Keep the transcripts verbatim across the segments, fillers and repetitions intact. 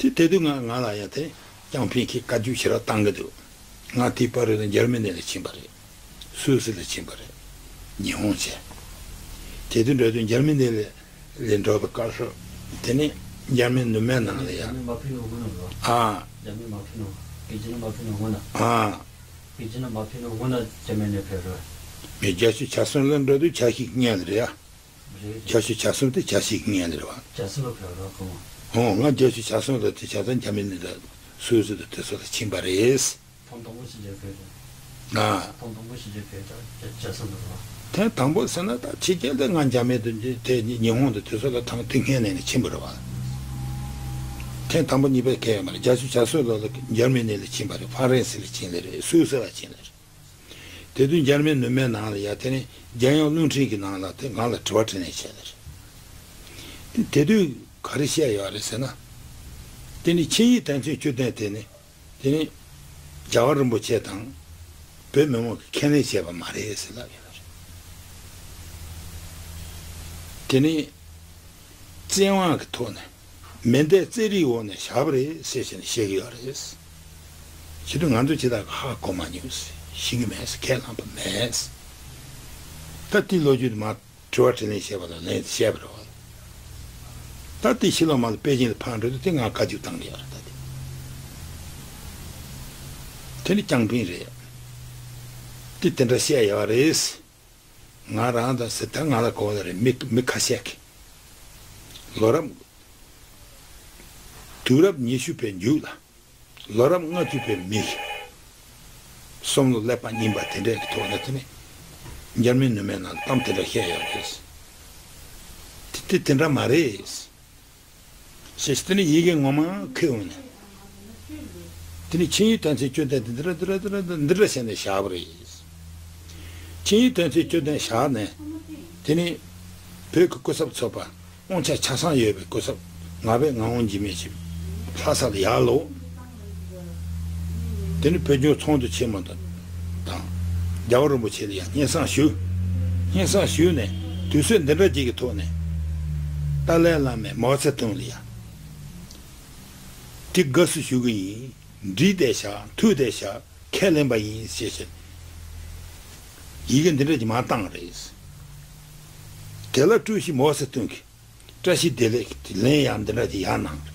དེ་དེ་དུས་ང་ང་ལ་ཡང་དེ་ཀྱང་ཕིང་གིས་བཀའ་བཀྱོན་ཞེ་དྲག་བཏང་གི་འདུག་ང་དེའི་བར་དུ་འཇར་མ་ནི་ལ་ཕྱིན་པ་རེད། སུད་སི་ལ་ཕྱིན་པ་རེད། ཉི་ཧོང་བྱས། དེ་དུས་འགྲོ་དུས་འཇར་མ་ནི་ལ་ལ་འགྲོ་བའི་སྐབས་སུ། དེ་ནས་འཇར་མན་ནུབ་མའི་ནང་ལ་ཡ། འཇར་མན་མ་ཕེབས་ནོ་སྔོན་ལ་རེད་བ། ཨ། འཇར་མན་མ་ཕེབས་ནོ། པེ་ཅིན་ལ་མ་ཕེབས་ནོ་སྔོན་ལ། ཨ། པེ་ཅིན་ལ་མ་ཕེབས་ནོ་སྔོན་ལ་འཇར་མན་ནས་ཕེབས་རེད། མི་བརྒྱད་ཅུ་གྱ་གསུམ་ལ་འགྲོ་དུས་གྱ་བཞི་གི་སྔོན་ལ་རེད་ཡ། རེད་རེད། བརྒྱད་ཅུ་གྱ་གསུམ་དེ་གྱ་བཞི་གི་སྔོན་ལ་རེད་བ། གྱ་གསུམ་ལ་ཕེབས་རེད་ཁོ་མོ། ཨོ་ང་བརྒྱད་ཅུ་གྱ་གསུམ་ལ་དེ་བྱས་ཙང་འཇར་མན་ནས་སུད་སི་དང་དེ་ཚོ་ལ་ཕྱིན་པ་རེད། ཐེངས་དང་པོ་ཕྱི་རྒྱལ་ཕེབས་དུས། ཨ། ཐེངས་དང་པོ་ཕྱི་རྒྱལ་ཕེབས་དུས་བརྒྱད་ཅུ་གྱ་གསུམ་དུ་རེད་བ། ཐེངས་དང་པོ་ཟེར་ན་ད་ཕྱི་རྒྱལ་དེ་ང་འཇར་མན་དུ་དེ་ཉི་ཧོང་དུ་དེ་ཚོ་ལ་ཐང་དེ་སྔོན་ནས་ནས་ཕྱིན་པ་རེད་བ། ཐེངས་དང་པོ་གཉིས་པ་གལ་ཡོད་མ་རེད། བརྒྱད་ཅུ་གྱ་གསུམ་ལོ་ལ་འཇར་མ་ནི་ལ་ཕྱིན་པ་རེད། ཧྥ་རན་སི་ལ་ཕྱིན་ལེ་རེད། སུད་སི་ལ་ཕྱིན་ལེ་རེད། དེ་དུས་འཇར་མན་ནུབ་མའི་ནང་ལ་ཡ་དེ་ནས་རྒྱལ་ཡོངས་རླུང་འཕྲིན་གྱི་ནང་ལ་དེ་ང་ལ་དྲི་བ་དྲིས་ལན་བྱས་ལེ་རེད། དེ་དེ་དུས་ག་རེ་བཤད་ཡོད་རེད་ཟེར་ན། དེ་ནི་ཆིངས་ཡིག་དོན་ཚན་བཅུ་བདུན་དེ་ནི། དེ་ནི་རྒྱལ་བ་རིན་པོ་ཆེ་དང་བོད་མི་མང་གིས་ཁས་ལེན་བྱས་པ་མ་རེད་ཟེར་ལབ་ཡོད་པ་རེད། དེ་ནི་བཙན་དབང་གི་ཐོག་ནས་མེ་མདའི་རྩེད་རིགས་འོག་ནས་བཞག་པ་རེད་ཟེར་བྱས་ནས་བཤད་ཀྱི་ཡོད་རེད། བྱེད་དུས་ང་ཚོ་ཇི་ལྟར་ཧ་གོ་མ་མྱོང་ཟེར། ཤེས་ཀྱི་མེད་ཟེར། ཁས་བླངས་པ་མེད་ཟེར། ད་དེའི་ལོ་རྒྱུས་དེ་མ། དྲི་བ་དྲིས་ལན་བྱས་པ་ལ་ལན་བཤད་པ་རེད་བ། ད་དེ་ཕྱི་ལོགས་མ་ལ་པེ་ཅིན་ལ་ཕར་འགྲོ་དུས་དེ་ང་བཀའ་བཀྱོན་བཏང་གི་ཡོད་རེད། ད་དེ་དེ་ནི་ཀྱང་ཕིང་རེད། དེ་དེ་འདྲ་བཤད་ཡོད་རེད། ང་རང་དང་ཟེར། ད་ང་ལ་གོ་བ་རེད། མི་མི་ཁ་ཤས་ཀྱིས་ལོ་རབས་དུས་རབས་ཉི་ཤུ་པའི་མཇུག་ལ། ལོ་རབས་ལྔ་བཅུ་པའི་མི་བསམ་བློ་ཀླད་པ་རྙིང་པ་དེ་འདྲས་ཀྱི་ཐོག་ནས་དེ་ནི་འཇར་མན་ནུབ་མའི་ནང་ལ་གཏམ་དེ་འདྲ་བཤད་ཡོད་རེད། དེ་དེ་དེ་འདྲ་མ་རེད་ཟེར། དེ་ནི་ཡི་གེ་ངོ་མ་ཁྱེར་འོང་ནས། དེ་ནི་ཆིངས་ཡིག་དོན་ཚན་བཅུ་བདུན་དེ་འདི་འདྲ་འདི་འདྲ་འདི་འདྲ་འདི་འདྲ་བྱས་ནས་བཞག་པ་རེད། ཆིངས་ཡིག་དོན་ཚན་བཅུ་བདུན་བཞག་ནས། དེ་ནི་བོད་ཀྱི་སྐུ་ཚབ་ཚོགས་པ། དབང་ཆ་ཆ་ཚང་ཡོད་པའི་སྐུ་ཚབ་ངག་དབང་འཇིགས་མེད་ཀྱིས་ལྷ་ས་ལ་ཡར་ལོག་དེ་ནས་བོད་ལྗོངས་ཚོགས་འདུ་ཆེན་མོ་དང་། དང་། རྒྱལ་བ་རིན་པོ་ཆེ་ལ་ཡང་སྙན་སེང་ཞུ། སྙན་སེང་ཞུས་ནས་དུས་ཚོད་འདི་འདྲ་ཅིག་གི་ཐོག་ནས། ཏཱ་ལའི་བླ་མས་མའོ་ཙེ་ཏུང་ལ་ཡང་། དེ་དགའ་བསུ་ཞུ་གི་ཡིན། འགྲིག་བསྡད་བཞག་ཐུག་བསྡད་བཞག་ཁས་ལེན་པ་ཡིན་ཞེས་བཤད། ཡི་གེ་འདི་འདྲ་ཅིག་མར་བཏང་རེད། དེ་ལ་ཀྲུའུ་ཞི་མའོ་ཙེ་ཏུང་གིས། བཀྲ་ཤིས་བདེ་ལེགས་ལན་ཡང་འདི་འདྲ་དེ་ཡང་གནང་།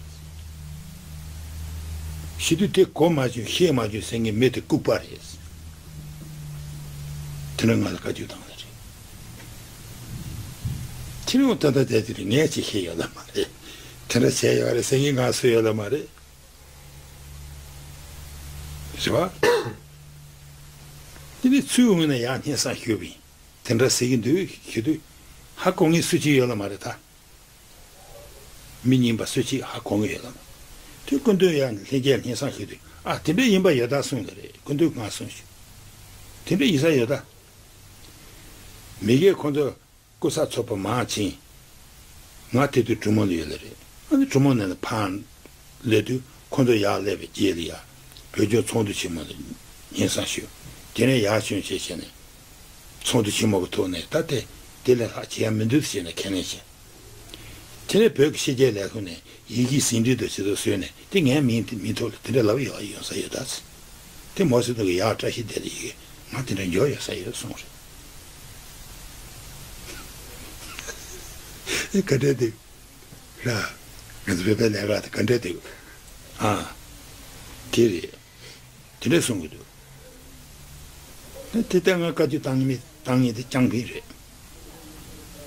ཞུ་དུས་དེ་གོ་མ་བྱུང་ཤེས་མ་བྱུང་ཟེར་མཁན་མི་དེ་ལྐུགས་པ་རེད། དེ་ནས་ང་ལ་བཀའ་བཀྱོན་བཏང་ལ་རེད། དེ་རིང་ད་ལྟ་བསྡད་དེ་རེད། ངས་ཅིག་ཤེས་ཡོད་ལ་མ་རེད། དེ་འདྲ་བྱས་ཡོད་རེད་ཟེར་མཁན་ང་སུ་ཡོད་ལ་མ་རེད། རེད་བ། དེ་ནས་ཚུར་འོང་ནས་ཡང་སྙན་སེང་ཞུས་པ་ཡིན། དེ་འདྲ་ཟེར་གྱི་འདུག་ཞུ་དུས། ཧ་གོ་མཁན་སུ་གཅིག་ཡོད་ལ་མ་རེད་ད། མི་རྙིང་པ་སུ་གཅིག་ཧ་གོ་མཁན་ཡོད་ལ་མ་རེད། དེ་སྐུ་མདུན་ཡང་ལྷན་རྒྱས་སྙན་སེང་ཞུ་དུས། ཨ་དེ་འདྲ་ཡིན་པ་ཡོད་ད་གསུངས་ལ་རེད། སྐུ་མདུན་ང་གསུངས་ཞུ། དེ་འདྲ་ཡིན་ས་ཡོད་ད། མི་སྒེར་ཁོ་ཚོ་སྐུ་ཚབ་ཚོགས་པ་མར་ཕྱིན། ང་དེ་དུས་གྲོ་མོ་ལ་ཡོད་ལ་རེད། ཨ་ནི་གྲོ་མོ་ནས་ཕར་སླེབས་དུས་ཁོ་ཚོ་ཡར་སླེབས་པའི་རྗེས་ལ་ཡ། བོད་ལྗོངས་ཚོགས་འདུ་ཆེན་མོ་ལ་སྙན་སེང་ཞུས། དེ་ནས་ཡར་བྱོན་བྱས་བྱས་ནས། ཚོགས་འདུ་ཆེན་མོ་གི་ཐོག་ནས་ད་དེ་དེ་ལས་ལྷག་བྱེད་ཡ་མི་འདུག་ཟེར་ནས་ཁས་ལེན་བྱས། དེ་ནས་བོད་ཀྱི་ཕྱི་རྒྱལ་ལས་ཁུངས་ནས་ཡི་གེ་ཟིན་བྲིས་དང་ཇི་ལྟར་བཟོས་ནས་དེ་ངའི་མིང་དེ་མིང་ཐོག་ལ་དེ་འདྲ་ལབ་ཡོད་ཡོང་ས་ཡོད་ད་ཟེར། དེ་མའོ་ཙེ་ཏུང་གིས་ཡར་བཀྲ་ཤིས་བདེ་ལེགས་ཡི་གེ་ང་དེ་འདྲ་འབྱོར་ཡོད་ས་ཡོད་གསུངས་རེད། ཨེ་ག་འདྲ་འདུག་ར། ང་ཚོ་བོད་པའི་ལས་ཀ་དེ་ག་འདྲ་འདུག་ཨ། དེ་རེད། དེ་འདྲ་གསུང་གི་འདུག་དེ་ལྟར་ང་བཀའ་བཀྱོན་བཏང་མི་བཏང་མཁན་དེ་ཀྱང་ཕིང་རེད།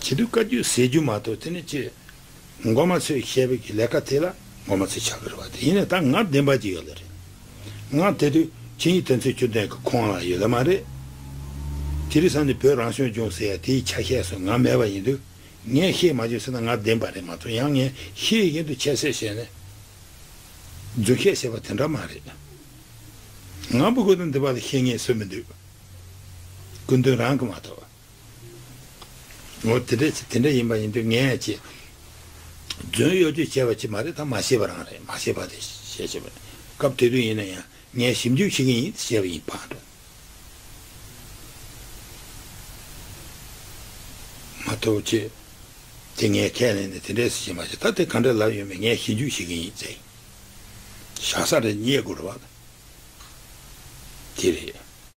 བྱེད་དུས་བཀའ་བཀྱོན་ཟེར་རྒྱུ་མ་གཏོགས་དེ་ནི་ཅི། མགོ་མ་ཚོས་བཤད་པའི་གི་ལས་ཀ་དེ་ལ་མགོ་མ་ཚོས་ཆགས་ཀྱི་རེད་བ། དེ་ཡིན་ནའི་ད་ང་བདེན་པ་ཅིག་ཡོད་ལ་རེད། ང་དེ་དུས་ཆིངས་ཡིག་དོན་ཚན་བཅུ་བདུན་གི་ཁོངས་ལ་ཡོད་ལ་མ་རེད། དེ་རིང་སང་ནས་བོད་རང་སྐྱོང་ལྗོངས་ཟེར་ཡ་དེའི་ཆ་ཤས་སུ་ང་མེད་པ་ཡིན་དུས། ངས་ཤེས་མ་བྱུང་ཟེར་ན་ང་བདེན་པ་རེད་མ་གཏོགས། ཡང་ངས་ཤེས་ཡིན་དུ་ཁྱད་གསོད་བྱས་ནས་རྫུན་བཤད་བྱས་པ་དེ་འདྲ་མ་རེད། ང་སྤུ་གུ་དང་འདི་པ་ལ་ཤེས་ངེས་སུ་མི་འདུག་སྐུ་མདུན་རང་གི་མ་གཏོགས། འོ་དེ་འདྲ་ཅི་དེ་འདྲ་ཡིན་པ་ཡིན་དུས་ངས་ཅི། རྫུན་གཡོ་སྒྱུ་བྱས་པ་ཅི་མ་རེད། ད་མ་ཤེས་པ་རང་རེད། མ་ཤེས་པ་དེ་བཤད་བྱས་པ་རེད། སྐབས་དེ་དུས་ཡིན་ན་ཡང་། ངས་ཞིབ་འཇུག་བྱེད་ཀྱི་ཡིན་ཞེས་པ་ཡིན་པ་འགྲོ། མ་གཏོགས་ཅི། དེ་ངས་ཁས་ལེན་ནས་དེ་འདྲས་སུ་བྱེད་མ་བྱེད། ད་དེ་ག་འདྲས་ལབ་ཡོད་མེད་ངས་ཞིབ་འཇུག་བྱེད་ཀྱི་ཡིན་ཟེར། བཞག་ས་རེ་རྙེད་དགོས་རེད་བ། དེ་རེད།